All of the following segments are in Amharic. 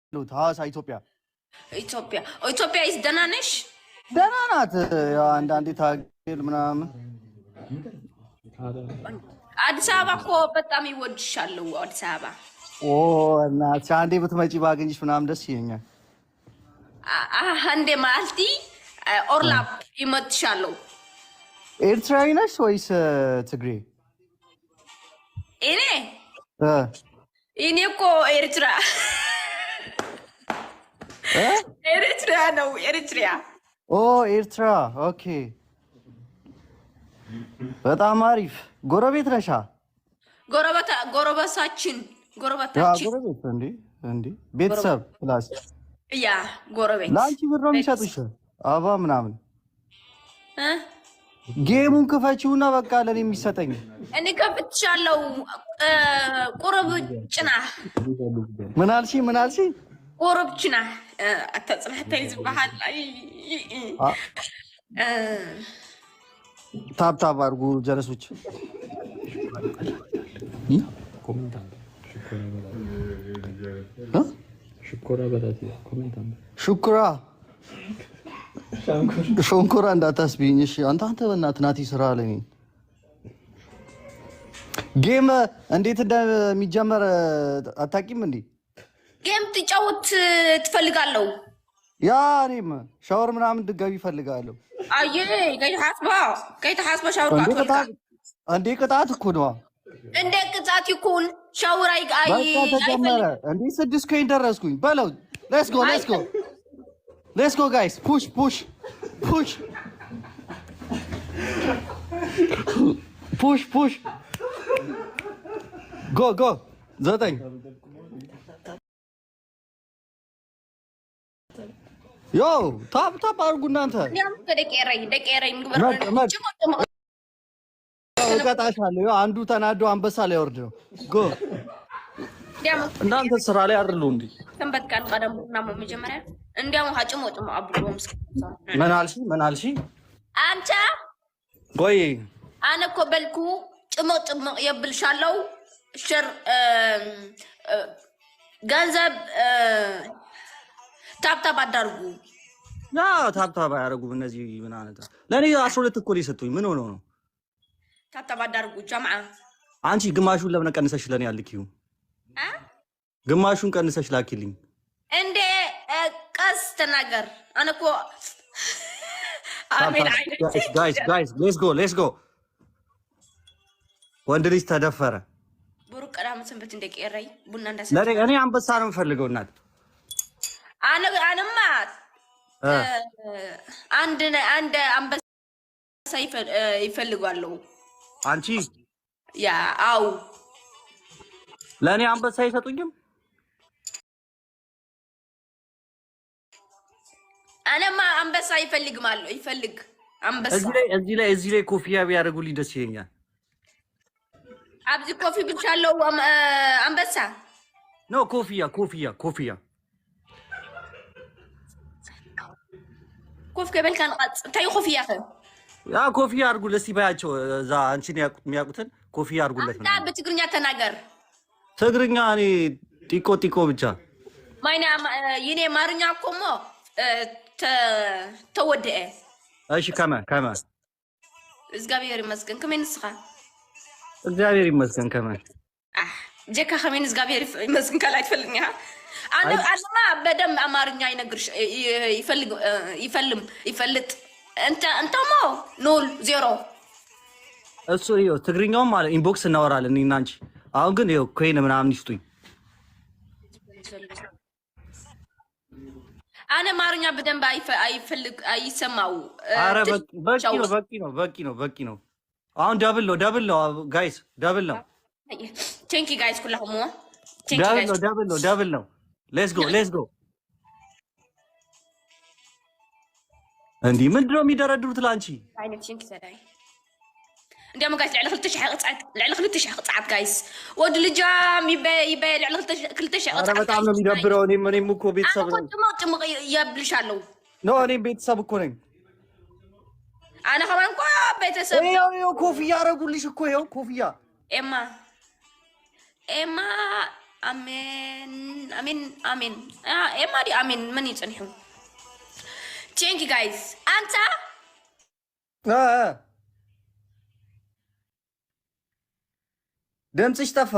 ያለሁት ሐዋሳ ኢትዮጵያ። ኢትዮጵያ ኢትዮጵያ is ደህና ነሽ? ደህና ናት። ያው አንዳንዴ ታግል ምናምን። አዲስ አበባ እኮ በጣም ይወድሻለሁ። አዲስ አበባ። ኦ እናትሽ፣ አንዴ ብትመጪ ባገኝሽ ምናምን ደስ ይለኛል። አንዴ ማልቲ ኦርላፕ ይመጥሻለሁ። ኤርትራዊ ነሽ ወይስ ትግሬ? እኔ እ እኔ እኮ ኤርትራ እ ኤርትራ ነው፣ ኤርትራ። ኦ ኤርትራ፣ okay። በጣም አሪፍ። ጎረቤት ነሻ? ጎረቤታችን ያ ጎረቤታችን። ጎረቤት እንዴ እንዴ፣ ቤተሰብ plus። Yeah፣ ጎረቤት። ለአንቺ ብር ነው የሚሰጡሽ አበባ ምናምን። እ? Game ኡን ክፈቺውና በቃ ለኔ የሚሰጠኝ። እኔ ከፍትሻለሁ። ቁርብ ጭና። ምን አልሽ? ምን አልሽ? ቁርብ ጭና ኣተፅናሕተይ ዝበሃል። Tap tap አድርጉ ጀለሶች። እ? ሽኩራ ሾንኮራ እንዳታስቢኝ። እሺ አንተ በእናትህ ናቲ ስራ ላይ ነኝ። Game እንዴት እንደሚጀመር አታውቂም እንዴ? Game ትጫወት ትፈልጋለሁ። Yeah፣ እኔም ሻወር ምናምን ድጋሚ እፈልጋለሁ። ኣየ፣ ከይተሓስቦ ከይተሓስቦ ሻወር። እንዴ ቅጣት፣ እንዴ ቅጣት እኮ ነዋ። እንደ ቅጣት ይኩን ሻወር አይ በቃ ተጀመረ። እንዴ 6 coin ደረስኩኝ። በለው let's go, let's go, let's go guys, push, push, push, push, push, go, go፣ 9። Yo, tap tap አድርጉ እናንተ። ደቄረይ ደቄረይ። መጥ እቀጣሻለሁ። Yo፣ አንዱ ተናዶ አንበሳ ላይ ወርድ ነው። Go። እናንተ ስራ ላይ አይደሉ እንዴ? ሰንበት ቃል ቀደም ቡና መጀመሪያ እንዲያውም ጭሞ ጭሞ አብሎ። ምን አልሽ? ምን አልሽ? አንተ። ቆይ። ኣነ እኮ በልኩ ጭምቅ ጭምቅ የብልሻለው፣ share ገንዘብ tap tap አዳርጉ። Yeah፣ tap tap አያደርጉም እነዚህ። ምን አይነት ለእኔ 12 እኮ ነው የሰጡኝ። ምን ሆነው ነው? Tap tap አዳርጉ ጀምዓ። አንቺ ግማሹን ለምን ቀንሰሽ ለኔ አልኪው? አ? ግማሹን ቀንሰሽ ላኪልኝ። እንዴ ቀስ ተናገር። ኣነ እኮ አሜን። Guys, guys, let's go, let's go። ወንድ ልጅ ተደፈረ። ብሩክ ቀዳም ሰንበት እንደ ቄረይ ቡና እንዳሰ ለኔ እኔ አንበሳ ነው የምፈልገው እናት። ኣነ ኣነማ አንድ አንድ አንበሳ ይፈልጋለሁ። አንቺ? Yeah፣ አው። ለእኔ አንበሳ አይሰጡኝም? ኣነማ አንበሳ ይፈልግማለሁ፣ ይፈልግ አንበሳ። እዚህ ላይ ኮፍያ ቢያደርጉልኝ ደስ ይለኛል። ኣብዚ ኮፊ ብቻ አለው አንበሳ። No፣ ኮፍያ፣ ኮፍያ፣ ኮፍያ። ኮፍ ከበልካ ንቐፅ። እንታይ ኮፍያ ኸ? Yeah፣ ኮፍያ አድርጉለት እስኪ በያቸው። እዛ አንቺን የሚያውቁትን ኮፍያ አድርጉለት። አንተ በትግርኛ ተናገር። ትግርኛ እኔ ጢቆ ጢቆ ብቻ። ማይና የኔ አማርኛ እኮ ሞ ተወድአ። እሺ፣ ከመ ከመ እግዚአብሔር ይመስገን። ከመይ ንስኻ? እግዚአብሔር ይመስገን። ከመ ጀካ ከመይ እግዚአብሔር ይመስገን ካልኣይ ትፈልጥኒ ኢኻ። ኣነ ኣነማ በደንብ ኣማርኛ ይነግርሽ ይፈልግ ይፈልም ይፈልጥ እንተ እንተሞ ኑል ዜሮ። እሱ ይኸው ትግርኛውም ማለት inbox እናወራለን እኔና አንቺ። አሁን ግን ይኸው coin ምናምን ይስጡኝ። ኣነ አማርኛ በደንብ አይፈልግ አይሰማው። አረ በቂ ነው፣ በቂ ነው፣ በቂ ነው፣ በቂ ነው። አሁን double ነው፣ double ነው guys፣ double ነው። Thank you guys ኩላኹም። Double ነው፣ double ነው፣ double ነው። Let's go, let's go። እንዲህ ምንድን ነው የሚደረድሩት ለአንቺ? እንዲያም guys ልዕሊ 2000 ቅፅዓት፣ ልዕሊ 2000 ቅፅዓት guys። ወዲ ልጃም ይበ ይበ ልዕሊ 2000 አረ ቅፅዓት። በጣም ነው የሚደብረው። እኔም እኮ ቤተሰብ ኣነ እኮ ጭምቅ ጭምቅ የብልሻለሁ። No፣ እኔም ቤተሰብ እኮ ነኝ። ኣነ ከማን እኳ ቤተሰብ። ይኸው ይኸው ኮፍያ አደረጉልሽ እኮ፣ ይኸው ኮፍያ። ኤማ ኤማ። አሜን አሜን አሜን። ኤማዲ አሜን። ምን ይፅንሑ? Thank guys። አንተ። ድምፅሽ ጠፋ።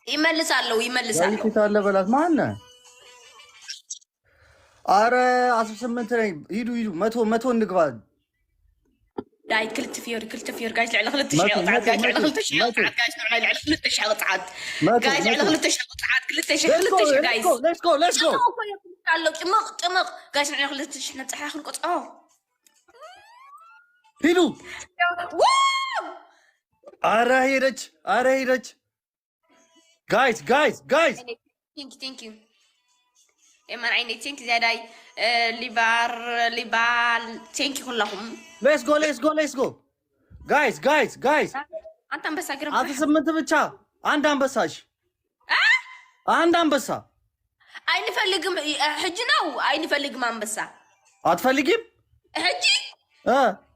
ይመልሳለሁ ይመልሳለሁ። አለ በላት። ማነህ? አረ 18 ነኝ። ሂዱ ሂዱ፣ 100 100 እንግባ። ዳይ ክልተ ፊዮሪ፣ ክልተ ፊዮሪ guys። ልዕሊ 2000 ቅፅዓት guys፣ ልዕሊ 2000 ቅፅዓት guys፣ ልዕሊ 2000 ቅፅዓት guys፣ ልዕሊ 2000 ቅፅዓት፣ 2000፣ 2000 guys። Let's go, let's go። ኣሎ ጭምቕ ጭምቕ guys፣ ልዕሊ 2000 ነፅሓ ክንቆፅዖ። ሂዱ። አረ ሄደች፣ አረ ሄደች። Guys, guys, guys። Thank, thank you የማን ዓይነይ፣ thank ዝያዳይ ሊባር ሊባል፣ thank ኩላኹም። Let's go, let's go, let's go, guys, guys, guys። አንተ አንበሳ ግርም። 18 ብቻ። አንድ አንበሳሽ፣ አንድ አንበሳ። አይንፈልግም፣ ሕጂ ነው አይንፈልግም አንበሳ። አትፈልጊም? ሕጂ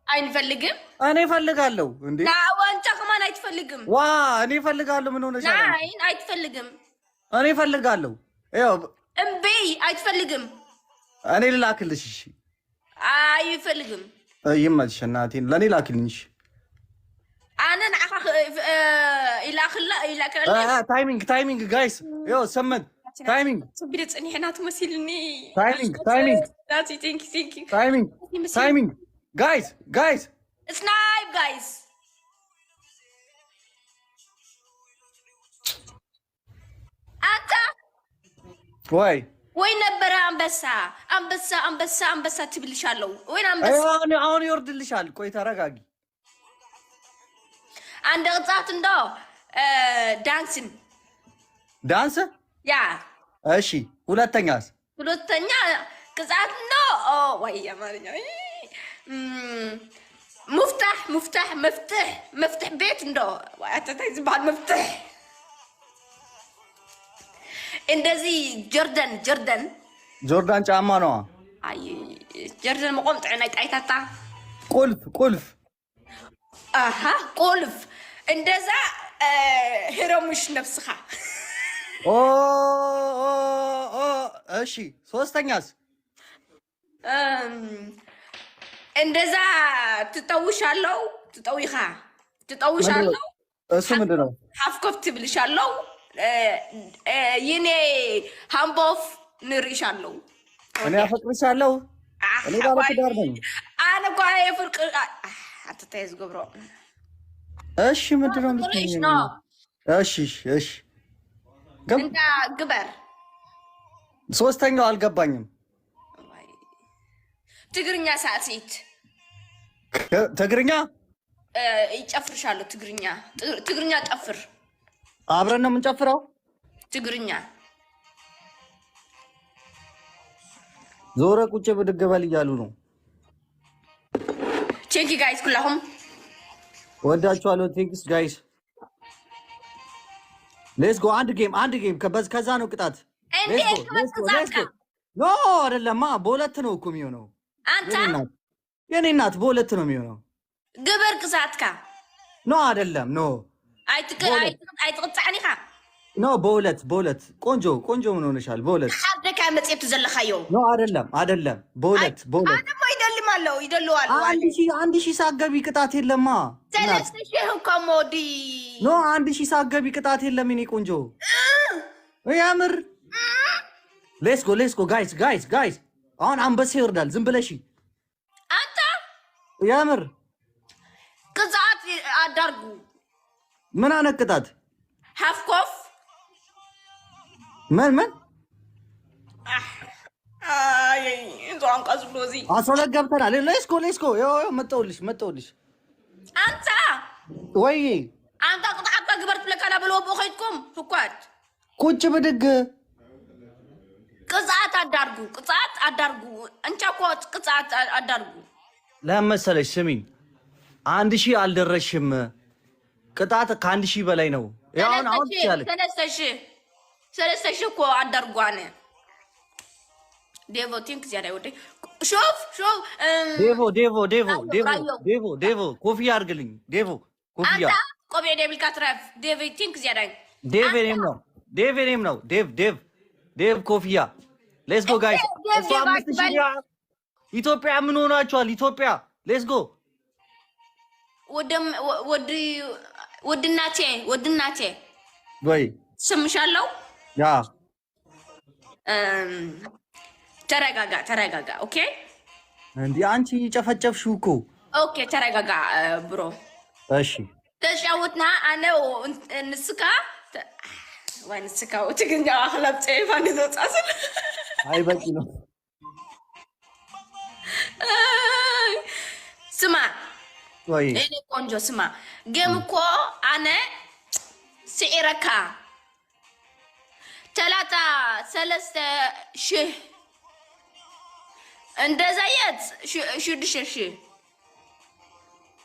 አይንፈልግም። እኔ እፈልጋለሁ እንዴ። ና ወንጫ ከማን አይትፈልግም? ዋ እኔ እፈልጋለሁ። ምን ሆነሻል? ናይን አይትፈልግም። እኔ እፈልጋለሁ። ይኸው። እምቢ፣ አይትፈልግም። እኔ ልላክልሽ። እሺ። አይፈልግም። ይመችሽ እናቴን። ለእኔ ላክልኝ። እሺ። ኣነ ንዓኻ ይላክላ ይላክላ። Timing, timing guys። ይኸው 8 timing። ቢደ ፀኒሕና ትመሲልኒ። Timing, timing። Thank, thank። Timing, timing guys, guys። Snipe guys። አንተ። ወይ። ወይ ነበረ አንበሳ አንበሳ አንበሳ አንበሳ ትብልሻለሁ ወይ አንበሳ። አሁን አሁን ይወርድልሻል። ቆይ ተረጋጊ። አንድ ቅጣት እንዶ ዳንስን። ዳንስ። Yeah። እሺ፣ ሁለተኛስ? ሁለተኛ ቅጣት ነው ወይ አማርኛ مفتاح مفتاح መፍትሕ መፍትሕ ቤት እንዶ ኣተታይ ዝበሃል መፍትሕ እንደዚህ ጀርደን ጀርደን። ጆርዳን ጫማ ነዋ። አይ ጀርደን መቆምጥዒ ናይ ጣይታታ። ቁልፍ ቁልፍ። ኣሃ ቁልፍ እንደዛ ሄረሙሽ ነፍስኻ። ኦ ኦ ኦ እሺ፣ ሶስተኛስ? እንደዛ ትጠውሻለው፣ ትጠዊኻ ትጠውሻለው። እሱ ምንድን ነው? ሓፍ ኮፍ ትብልሻለው፣ የኔ ሃምቦፍ ንርኢሻለው። እኔ አፈቅርሻለሁ። እኔ ባለ ትዳር ነኝ። ኣነ እኳ የፍርቅ ኣተታይ ዝገብሮ። እሺ ምንድን ነው የምትይኝ? እሺ እሺ። እንዳ ግበር። ሶስተኛው አልገባኝም። ትግርኛ ሳዕሲት። ትግርኛ። ይጨፍርሻለሁ። ትግርኛ ትግርኛ ጨፍር። አብረን ነው የምንጨፍረው። ትግርኛ። ዞረ ቁጭ ብድግ በል እያሉ ነው። Thank guys ኩላሁም። ወዳችኋለሁ። Thanks guys, let's go። አንድ game፣ አንድ game፣ ከዛ ነው ቅጣት። No አይደለማ፣ በሁለት ነው እኮ የሚሆነው። አንተ። የኔ እናት በሁለት ነው የሚሆነው። ግበር ቅዛትካ። No አይደለም፣ no። ኣይትቅፃዕን ኢኻ። No በሁለት በሁለት። ቆንጆ ቆንጆ ምን ሆነሻል? በሁለት። ሓደካ መፅብቲ ዘለኻዮ። No አይደለም አይደለም፣ በሁለት በሁለት። ኣነ ይደልም ኣለው ይደልው ኣለዉ። 1000 1000 ሳትገቢ ቅጣት የለማ። 3000 እኳ ሞዲ። No 1000 ሳትገቢ ቅጣት የለም የኔ ቆንጆ። ያምር። Let's go, let's go guys, guys, guys። አሁን አንበሳ ይወርዳል። ዝም ብለሽ። አንተ። ያምር። ቅዛት አዳርጉ። ምን አይነት ቅጣት? ሃፍ ኮፍ። ምን ምን? ቋንቋ ዝብሎ እዚ። 12 ገብተናል። Let's go, let's go። መጣሁልሽ መጣሁልሽ። አንተ። ወይ። አንተ ቅጣት ግበር ትብለካ ናበልዎ ብኡ ከይድኩም ህኳት። ቁጭ ብድግ። ቅፅዓት አዳርጉ፣ ቅፅዓት አዳርጉ፣ እንቻ እኮ ቅፅዓት አዳርጉ። ለምን መሰለሽ? ስሚኝ፣ 1000 አልደረስሽም። ቅጣት ከ1000 በላይ ነው። ያው አሁን አሁን ትችያለሽ። 3000 3000 እኮ አዳርጉ። ኣነ ዴቮ thank ዝያዳ ወደይ شوف شوف ዴቮ ዴቮ ዴቮ ዴቮ ራዮ ዴቮ ዴቮ ኮፍያ አድርግልኝ። ዴቮ ኮፍያ አንተ ቆቢዕ ደብልካ ትረፍ ዴቭ thank ዝያዳይ ዴቭ አንተ የኔም ነው። ዴቭ የኔም ነው። ዴቭ ዴቭ ዴቭ ኮፍያ let's go guys። ዴቭ እሱ ዴቭ 5,000 አትበል። ኢትዮጵያ ምን ሆናችኋል? ኢትዮጵያ let's go። ወደም ወድ ወድናቴ ወድናቴ ወይ ስምሻለው። ያ ተረጋጋ ተረጋጋ። okay እንዲህ አንቺ ጨፈጨፍሽው እኮ። okay ተረጋጋ bro። እሺ ተጫወትና ኣነ ንስካ ወይ ንስካ ትግርኛ ኣኽላብ ፀይፋ ንዘፃስል። አይ በቂ ነው። ስማ ወይ እኔ ቆንጆ ስማ፣ game እኮ ኣነ ስዒረካ 33,000 እንደዛየት 6,000።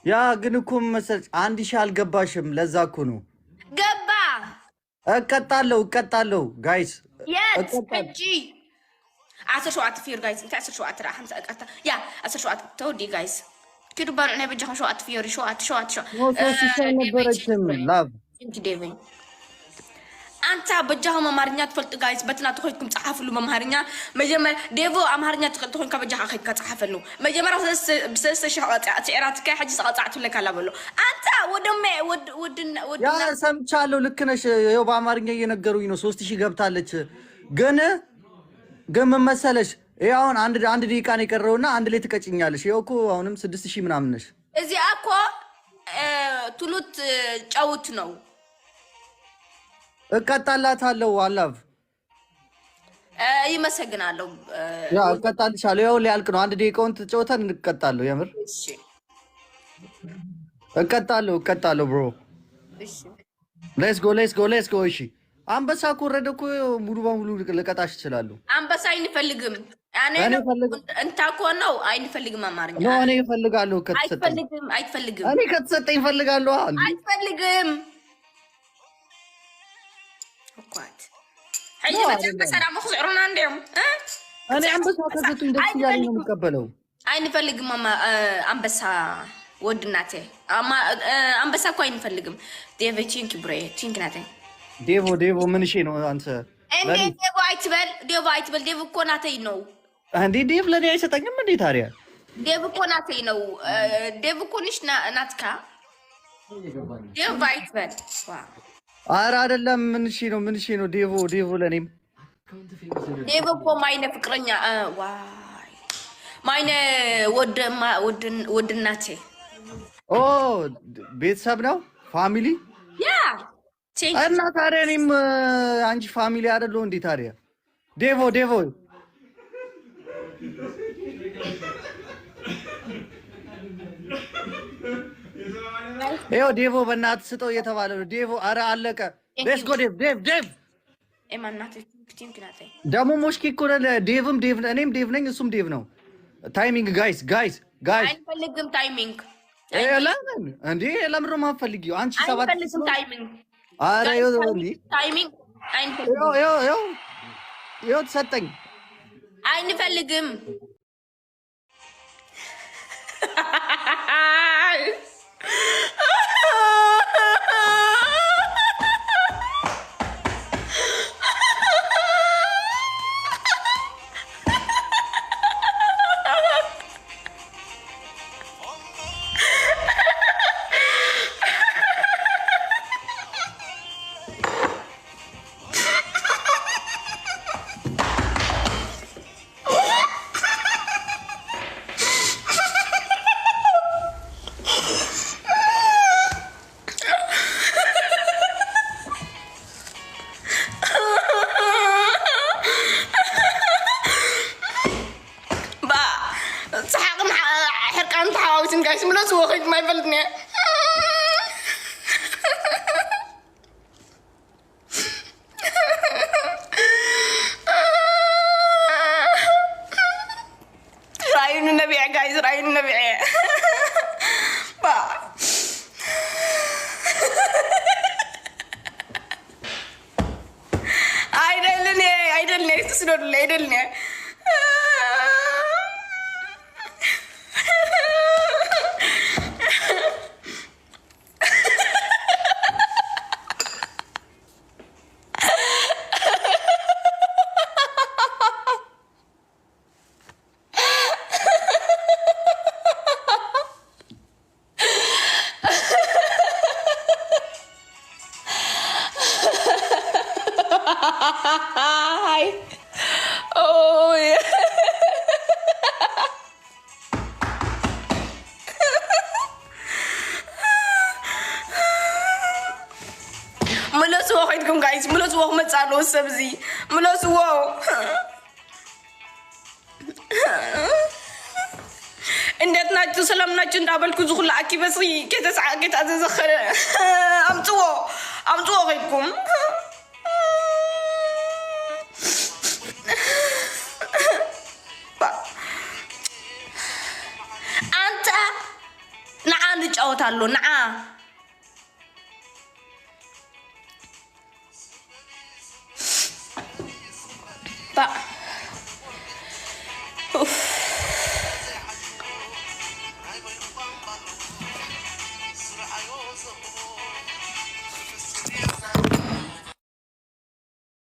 ያ ግን እኮ ምን መሰለሽ 1,000 አልገባሽም። ለዛ እኮ ነው። ገባ። እቀጣለሁ እቀጣለሁ guys የት እቀጣለሁ። ሕጂ 17 ፊዮር guys። እንታይ 17 ራ 50 ቀርታ yeah 17 ተወዲ guys ኪዱ ባርዕ ናይ በጃኹም ሸውዓተ ፊዮሪ ሸውዓተ ሸውዓተ no 3,000 አልነበረችም love። ዴቨኝ አንታ በጃኹም ኣምሃርኛ ትፈልጡ guys በትና ተኮይትኩም ፀሓፍሉ ኣምሃርኛ። መጀመርያ ዴቮ ኣምሃርኛ ትኽእል ተኮይንካ በጃኻ ከይድካ ፀሓፈሉ። መጀመርያ ብ3,000 ስዒራትካ ሕጂ ዝቐፃዕ ትብለካ ኣላ በሎ አንታ ወደመ ያ ወድና ሰምቻለሁ። ልክ ነሽ። ይኸው በአማርኛ እየነገሩኝ ነው። 3,000 ገብታለች። ግን ግን ምን መሰለሽ ይሄ አሁን አንድ አንድ ደቂቃ ነው የቀረውና አንድ ላይ ትቀጭኛለሽ። ይኸው እኮ አሁንም 6,000 ምናምን ነሽ። እዚኣ እኮ ትሉት ጨውት ነው። እቀጣላታለሁ አላቭ። ይመሰግናለሁ። yeah እቀጣልሻለሁ። ይኸው ሊያልቅ ነው። አንድ ደቂቃውን ትጫወተን እንቀጣለሁ። የምር እሺ እቀጣለሁ እቀጣለሁ bro። እሺ let's go let's go let's go። እሺ አንበሳ እኮ ወረደ እኮ ሙሉ በሙሉ ልቀጣሽ እችላለሁ። አንበሳ አይንፈልግም። ኣነ እኔ ፈልግ እንታ እኮ ነው አይንፈልግም። ኣማርኛ no እኔ እፈልጋለሁ ከተሰጠኝ አይፈልግም አይፈልግም እኔ ከተሰጠኝ እፈልጋለሁ። እንዴ አይፈልግም እኳት ሕጂ no መፅያ አይደለም። አንበሳ ዳሞ ክስዕሩና እንዲዮም። እኔ አንበሳ ከሰጡኝ ደስ እያለኝ ነው የምቀበለው። አይንፈልግም አንበሳ ወድናቴ አንበሳ እኮ አይንፈልግም። ዴቭ thank bro thank ናቴ። ዴቮ ዴቮ ምን እሺ ነው አንተ እንዴ ለኔ ዴቮ አይትበል ዴቮ አይትበል። ዴቭ እኮ ናተይ ነው። እንዴ ዴቭ ለኔ አይሰጠኝም እንዴ ታዲያ? ዴቭ እኮ ናተይ ነው። ዴቭ እኮ ንሽ ናትካ ዴቭ አይትበል። ኧረ አይደለም። ምን እሺ ነው ምን እሺ ነው ዴቮ ዴቮ ለኔም ዴቭ እኮ ማይነ ፍቅረኛ ዋይ ማይነ ወድናቴ። ኦ ቤተሰብ ነው family። yeah thank እና ታዲያ እኔም አንቺ family አይደለሁ እንዴ ታዲያ? ዴቮ ዴቮ ይኸው ዴቮ በእናትህ ስጠው እየተባለ ነው። ዴቮ ኧረ አለቀ። let's go ዴቭ ዴቭ ዴቭ። ኤማ ናቴ thank ናቴ። ደግሞ ሞሽኪ እኮ ነን። ዴቭም ዴቭ እኔም ዴቭ ነኝ እሱም ዴቭ ነው። timing guys guys guys። አይንፈልግም timing። ለምን እንዴ? ለምን ነው የማትፈልጊው አንቺ? 7 አይንፈልግም timing። ኧረ ይኸው እንዴ timing አይንፈልግም። ይኸው ይኸው ይኸው ይኸው ተሰጠኝ። አይንፈልግም። ሰሓቅን ሕርቃን ተሓዋዊስን guys ምለስ ወኺድ ማይፈልጥኒ። ራእዩኒ ነቢዐ guys ራእዩኒ ነቢዐ ባ አይደልን አይደልን ስደዱለ አይደልን። ኦይ። ምለስዎ ከይድኩም guys፣ ምለስዎ። ክመፅእ ኣለዎ ሰብ እዚ፣ ምለስዎ። እንዴት ናችሁ? ሰላም ናችሁ? እንዳበልኩ ዝኩሉ ኣኪበሲ ከይተዘዘኸረ ኣምፅዎ፣ ኣምፅዎ ከይድኩም። አንተ ንዓ ንጫወት ኣሎ ንዓ።